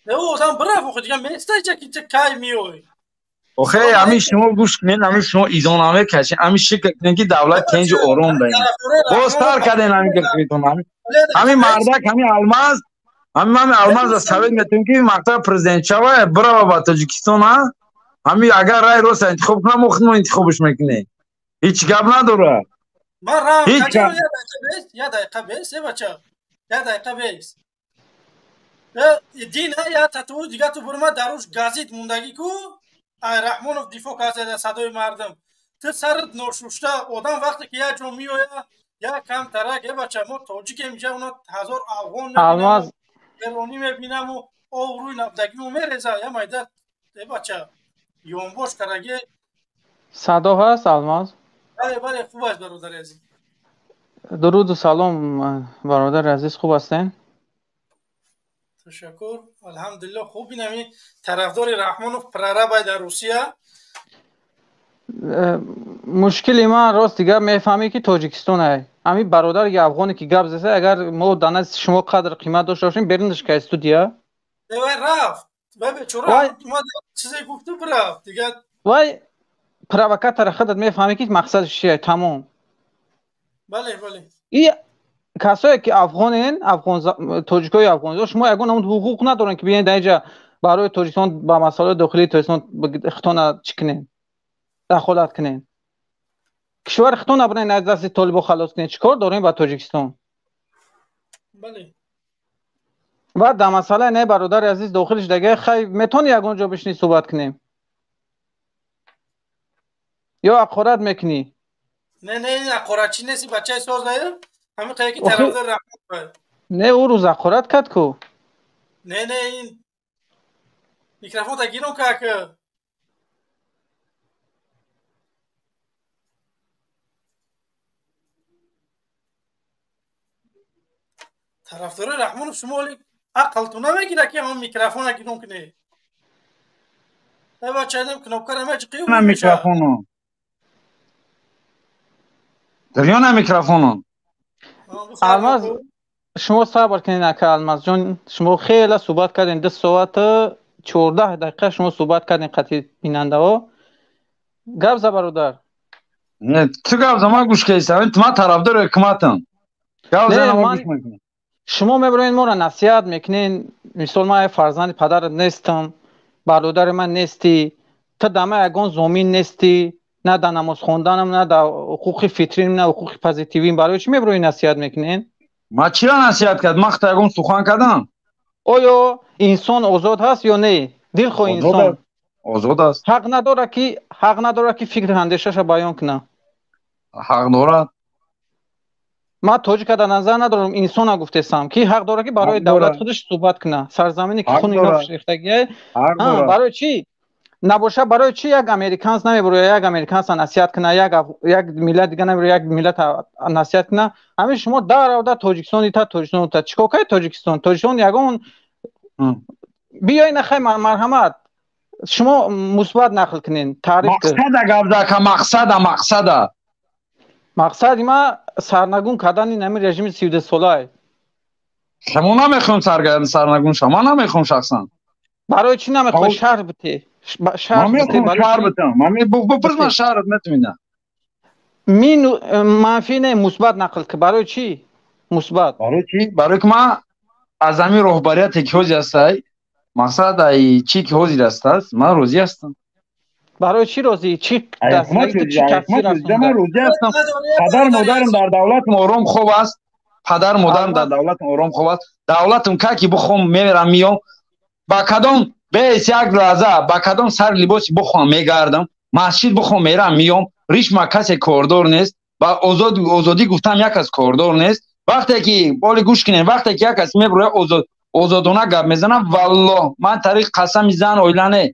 Не, одам бирав, охи дига местай ки кай миёй. Охе, ами шумо гӯш кунед, ами шумо изонаме кашед, ами шикр кунед, ки давлат тенҷи ором даем. Боз тар карден ами гирфитон. Ами мардак, ами алмаз, ами ман алмаз совет метем, ки мактаб президент шава, бирава ба Тоҷикистон, а? Ами агар рай рост интихоб кунам, мо худмон интихобш мекунем. Ҳеҷ гап надорад. Ман рам, я дақиқа бес, е бача. Я дақиқа бес. Дина я тату дига ту бурма даруш газит мундагӣ ку ай Раҳмонов дифоъ карда садои мардум. Ту сарат ношушта одам вақте ки як ҷо меоя, як камтарак, е бача, мо тоҷикем, инҷа уно ҳазор афғон Алмаз эронӣ мебинаму обрӯи набдагиму мереза, я майда, е бача, ёнбош караге. Садо ҳаст, Алмаз? Бале, бале, хуб аст, бародари азиз. Дуруду салом, бародари азиз, хуб ҳастен? Ташаккур, алҳамдулилло, хуб. Инами тарафдори Раҳмонов прорабай дар Русия. Мушкили ман, рост дигар мефаҳмӣ, ки Тоҷикистон ай ҳамин бародари афғоне, ки гап заса, агар мо дар назди шумо қадр қимат дошта бошем, берунаш ка студия. Вай рафт, вай бечора чизе гуфту бирафт дигар. Вай провокатора, худат мефаҳмӣ, ки мақсадаш чия, тамом. Бале, бале. И касое ки афғонен, афғон, тоҷикои афғон, шумо ягон ҳуқуқ надорен, ки биёен дар инҷа барои Тоҷикистон ба масъалаи дохилии Тоҷикистон хитона чӣ кунен, дахолат кунен. Кишвари хитона бирен, аз дасти толибо халос кунен. Чӣ кор дорем ба Тоҷикистон? Баъд дар масъалаи не, бародари азиз, дохилиш дега, хай, метавонӣ ягон ҷо бишинӣ, суҳбат кунем, ё ҳақорат мекунӣ? Не, не, ҳақоратчӣ нест, бачаи созае, ҳамин қае ки тарафдор Раҳмон. Не, ӯ рӯз ҳақорат кард ку. Не, не, ин микрофонта гирон как. Тарафдори Раҳмонов, шумо оли ақлту намегира, ки ҳамон микрофона гирон кунед. Э бача, кнопкара меҷиқи. Микрофоно дарёна, микрофоно. Алмаз, шумо сабр кунед, ака Алмазҷон, шумо хеле суҳбат кардем, 2 соату 14 дақиқа шумо суҳбат кардем қатъи бинандаҳо. Гап за, бародар. Ту гап за, ман гӯш кардам, ман тарафдори ҳукуматам. Гап за, гӯш мекунам. Шумо мебироед, моро насиҳат мекунед. Мисол, ман фарзанди падарат нестам, бародари ман нестӣ, ту дама ягон зомин нестӣ, на дар намоз хонданам, на дар ҳуқуқи фитрим, на ҳуқуқи позитивим. Барои чӣ мебирои насиҳат мекунед? Ман чиро насиҳат кард? Ман хата ягон сухан кардам? Оё инсон озод ҳаст ё не? Дилхоҳ инсон озод аст. Ҳақ надорад, ки фикри андешаша баён кунад? Ҳақ дорад. Ман тоҷика дар назар надорам, инсона гуфтесам, ки ҳақ дорад, ки барои давлати худаш суҳбат кунад, сарзамине ки хуни ино рехтагия. Барои чӣ набоша? Барои чӣ як американс намебурояд, як американса насиҳат кунад, як миллат дига намебурояд, як миллат насиҳат кунад? Ҳамин шумо даравда Тоҷикистон ита, Тоҷикистон ута, чӣ кор кардед? Тоҷикистон, Тоҷикистон ягон биёй нахай, марҳамат, шумо мусбат нақл кунед, таъриф. Мақсада гап зака, мақсада, мақсада. Мақсади ма сарнагун кардани нами режими 32солае. Шумо намехоҳем сарнагун шава, ман намехоҳам шахсан. Барои чӣ намехоҳӣ? Шарҳ бите. Шарҳ битам, бипурс, ман шарҳ метавонам. Мин манфӣ не, мусбат нақл ки, барои чӣ мусбат? Барои чӣ? Барои ки ман аз ҳамин роҳбарияте ки ҳозир ҳастай, мақсад ай чӣ ки ҳозир ҳастааст, ман розӣ ҳастам. Барои чӣ розӣ? Чӣ? Ман розӣ ҳастам. Падар модарам дар давлатам ором хоб аст, падар модарам дар давлатам ором хоб аст. Давлатам ка ки бихом, мемерам, миём, ба кадом бес як лаҳза, ба кадом сари либоси бихоҳам, мегардам, масҷид бихоҳам, мерам, миём, ришма касе кордор нест, ба озодӣ гуфтам як кас кордор нест. Вақте ки боли гӯш кунем, вақте ки як кас мебурояд, озодона гап мезанам, валлоҳ, ман тариқ қасами зан, оила не,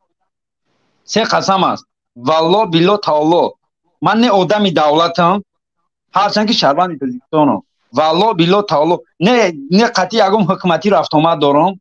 се қасам аст, валло, билло, таолло, ман не одами давлатам, ҳарчанд ки шаҳрванди Тоҷикистонам, валло, билло, таолло, не, не қатъи ягон ҳукуматӣ рафтомад дорам,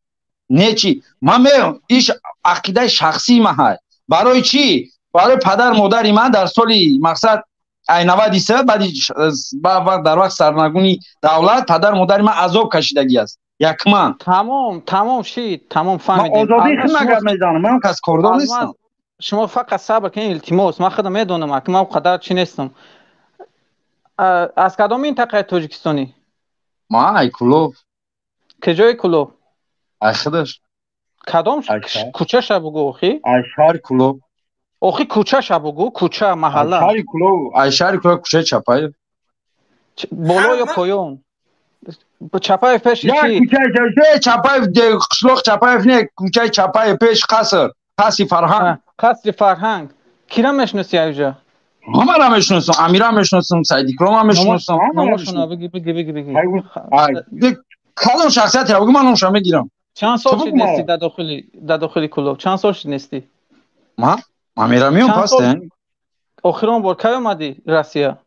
не чи ман иш ақидаи шахсии ман ҳай. Барои чӣ? Барои падар модари ман дар соли, мақсад, ай 93, баъди дар вақт сарнагуни давлат, падар модари ман азоб кашидагӣ аст. Якман. Тамом, тамом шид, тамом фаҳмидем. Ман озодии худам гап мезанам, ман кас кордор нестам. Шумо фақат сабр кунед, илтимос. Ман худам медонам, ки ман қадар чӣ нестам. Аз кадом минтақаи Тоҷикистонӣ? Ман ай Кулоб. Куҷои Кулоб? Ай худаш. Кадом кӯчаша бугӯ охи? Ай шаҳри Кулоб. Охи кӯчаша бугӯ, кӯча, маҳалла. Шаҳри Кулоб, ай шаҳри Кулоб кӯчаи Чапаев. Боло ё поён? Чапаев пеши чӣ? Кӯчаи Чапаев, қишлоқ Чапаев не, кӯчаи Чапаев пеш қаср, қасри фарҳанг. Қасри фарҳанг. Кира мешиносӣ айҷа? Ҳамаро мешиносам, Амира мешиносам, Саидикрома мешиносам. Номошона бигӣ, бигӣ, бигӣ, бигӣ. Кадом шахсияте бугӯ, ман номша мегирам. Чанд сол шид нестӣ дар дохили Кулоб? Чанд сол шид нестӣ? Ман? Ман мерам меом паст. Охирон бор кай омадӣ Россия?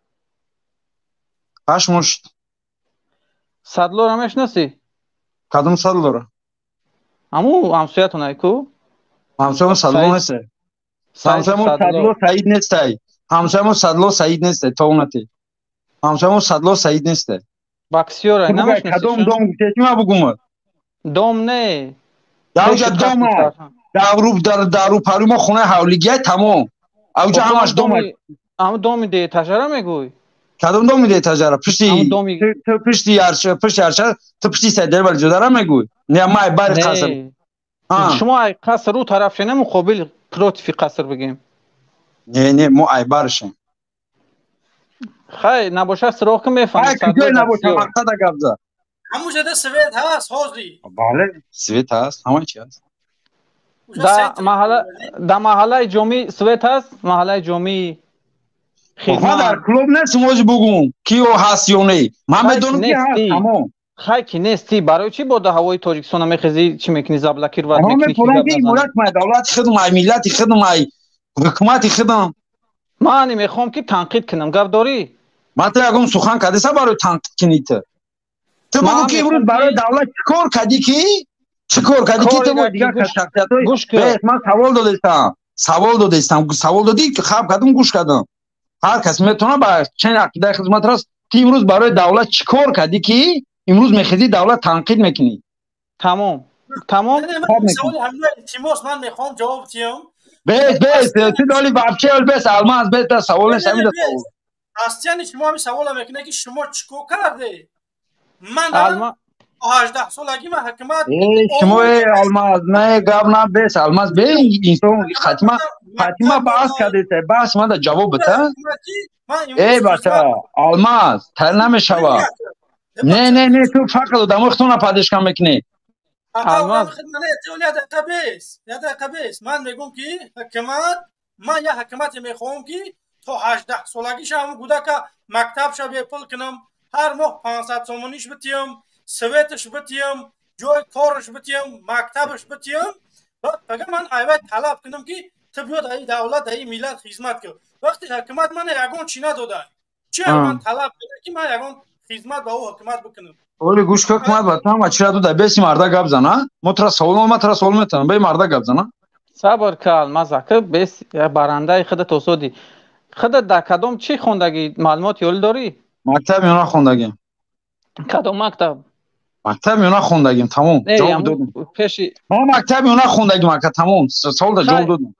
8 моҳ шуд. Садлора мешиносӣ? Кадом Садлора? Ҳаму ҳамсоятон ай ку? Ҳамсоямон Садло нест. Ҳамсоямон Садло Саид нестай. Ҳамсоямон Садло Саид нестай, то унате. Ҳамсоямон Садло Саид нестай. Баксиёра намешиносӣ? Кадом дом гуфтӣ ма бугум? Дом не. Дар дом дар рӯпарӯи мо хонаи ҳавлигиай тамом. Авҷа ҳамаш дом. Ҳаму доми деҳтажара мегӯй? Кадом доми деҳтажара? Пушти пушти арша, пушти арша, ту пушти Сайдали Валиҷодарам мегӯй? Не, ма ай бари қаср. Шумо ай қаср рӯ тараф шена муқобил против қаср бигем. Не, не, мо ай баршем. Хай, набоша сироқ ки мефаҳмӣ. Хай, куҷое набоша, мақсада гап зад. Ҳамун ҷода свет ҳаст ҳозир. Бале, свет ҳаст, ҳама чи ҳаст. Дар маҳаллаи ҷомӣ свет ҳаст? Маҳаллаи ҷомӣ. Ман дар клуб нестам, ҳозир бугум ки ё ҳаст ё не. Ман медонам ки ҳаст, тамом. Хай ки нестӣ, барои чӣ бо ҳавои Тоҷикистона мехезӣ, чӣ мекунӣ, заблокировать мекунӣ? Ман мепурам ки давлати худам, ай миллати худам, ай ҳукумати худам. Ман мехоҳам ки танқид кунам, гап дорӣ? Ман ту ягон сухан кардиса барои танқид кунӣ ту? Ту бугӯ ки имрӯз барои давлат чӣ кор кардӣ ки? Чӣ кор кардӣ ки ту бо дигар шахсиятҳои ман савол додистам, савол додистам, савол додӣ, хаб кардам, гӯш кардам. Ҳар кас метавонад ба чанд ақидаи хизмат раст. Ту имрӯз барои давлат чӣ кор кардӣ ки имрӯз мехезӣ давлат танқид мекунӣ? Тамом, тамом. Илтимос, ман мехоҳам ҷавоб диҳам. Бес, бес, ту доли вообще бес, алмаз, бес, да савол нест, ҳамин савол. Астияни шумо ҳамин савола мекунед ки шумо чӣ кор карде? Ман 18 солагӣ ман ҳукумат. Шумо алмаз, не гап на бес, алмаз бе инсон хатима, хатима баҳс кардед, баҳс ман да ҷавоб бита. Эй бача, алмаз, тар намешава. Не, не, не, ту фақат одамои худтонро падишка мекунӣ. Алмаз, як дақиқа бес. Ман мегӯм ки ҳукумат, ман як ҳукумате мехоҳам ки то 18 солагиша ҳамун кӯдака мактабша бепул кунам, ҳар моҳ 500 сомониш битиям, светаш битиям, ҷои кораш битиям, мактабаш битиям. Баъд пага ман айвай талаб кунам ки ту биё дар ин давлат, дар ин миллат хизмат кун. Вақте ҳукумат мана ягон чӣ надода, чӣ ман талаб кунам ки ман ягон хизмат ба ӯ ҳукумат бикунам? Оли гӯш кун, ҳукумат ба ту ҳама чира дода, беси марда гап зан, а? Мо тура савол, ман тура савол метавонам, бе марда гап зан, а? Сабр ка, Алмаз ака, бес барандаи худат осодӣ. Худат дар кадом чӣ хондагӣ, маълумот ёлӣ дорӣ? Мактаб миёна хондагим. Кадом мактаб? Мактаб миёна хондагим, тамом. Ҷавоб додам. Пеши Ман мактаб миёна хондагим ака, тамом. Саволда ҷавоб додам.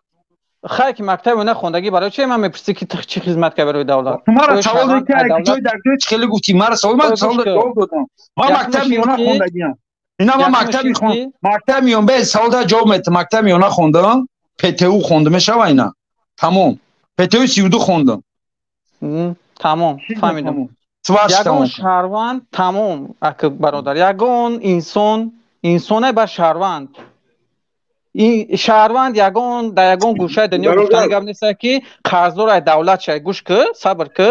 Хай ки мактаб миёна хондагӣ, барои чӣ ман мепурсӣ ки ту чӣ хизмат кардӣ барои давлат? Маро савол додӣ ки ҷой дар ҷой чӣ хеле гуфтӣ? Маро савол, ман саволда ҷавоб додам. Ман мактаб миёна хондагиам. Ина ман мактаб мехон, мактаб миён, бе саволда ҷавоб метам. Мактаб миёна хондам, ПТУ хондам мешава ина. Тамом. ПТУ 32 хондам. Тамом, фаҳмидам. Ягон шаҳрванд, тамом, ака бародар, ягон инсон, инсоне ба шаҳрванд. Ин шаҳрванд ягон дар ягон гӯшаи дунё гуфтани гап нест ки қарздор ай давлат шай. Гӯш ки, сабр ки,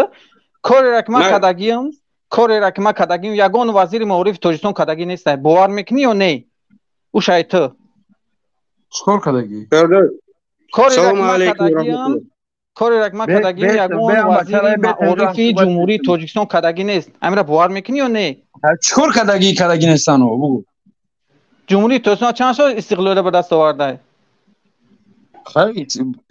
корера ки ман кардагиам, корера ки ман кардагиам, ягон вазири маорифи Тоҷикистон кардагӣ нест. Бовар мекунӣ ё не? Ӯ шай ту. Чӣ кор кардагӣ? Корера ки ман кардагиам, корера ки ман кардагиам, ягон вазири маорифи Ҷумҳурии Тоҷикистон кардагӣ нест. Амира бовар мекунӣ ё не? Чӣ кор кардагӣ, кардагӣ нестану? Бугӯ. Ҷумҳурии Тоҷикистон чанд сол истиқлолият ба даст оварда? Хай,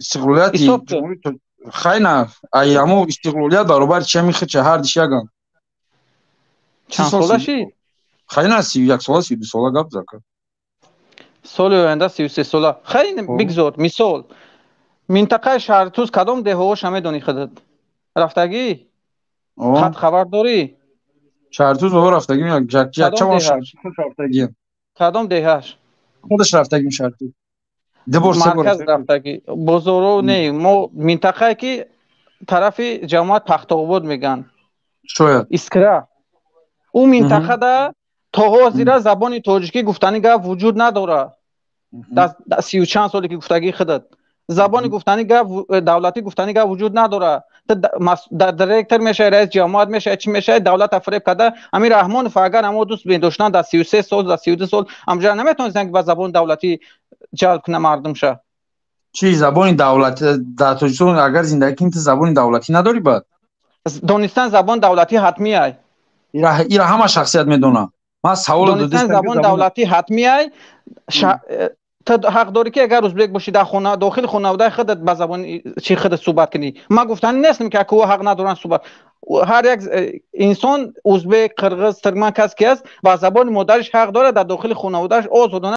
истиқлолияти Ҷумҳурии хай на, ай ҳамо истиқлолият баробар чи ҳамин хича ҳар диш яган. Чанд сола шид? Хай на 31 сола, 32 сола гап зака. Соли оянда 33 сола. Хай бигзор, мисол. Минтақаи Шаҳритуз кадом деҳаҳоша медонӣ худат? Рафтагӣ? Хат хабар дорӣ? Шаҳритуз бобо рафтагим, якча бор Шаҳритуз рафтагием. Кадом деҳаш? Худаш рафтагим Шаҳритуз. Ду бор, се бор. Марказ рафтагӣ. Бозоро не, мо минтақае ки тарафи ҷамоат Пахтобод мегӯянд. Шояд. Искра. Ӯ минтақада то ҳозира забони тоҷикӣ гуфтани гап вуҷуд надорад. Дар сию чанд соле ки гуфтагии худат. Забони гуфтани гап, давлатӣ гуфтани гап вуҷуд надорад. Директор мешавад, раис ҷамоат мешавад, чӣ мешавад, давлата фиреб карда. Амир Раҳмонов агар амо дӯст медоштанд дар 33 сол, дар 32 сол, амҷа наметавонистанд ки ба забони давлатӣ ҷалб кунад мардумша. Чӣ забони давлатӣ дар Тоҷикистон агар зиндагӣ кунӣ, ту забони давлатӣ надорӣ баъд? Донистан забони давлатӣ ҳатмӣ ай. Ира ҳама шахсият медонад. Ман савол донистан забони давлатӣ ҳатмӣ ай. Ту ҳақ дорӣ ки агар узбек бошӣ, дар хона, дохили хонаводаи худат ба забони чи худат суҳбат кунӣ. Ман гуфтани нестам ки акӯ ҳақ надоранд суҳбат. Ҳар як инсон, узбек, қирғиз, туркман, кас ки аст, ба забони модариш ҳақ дорад дар дохили хонаводааш озодона.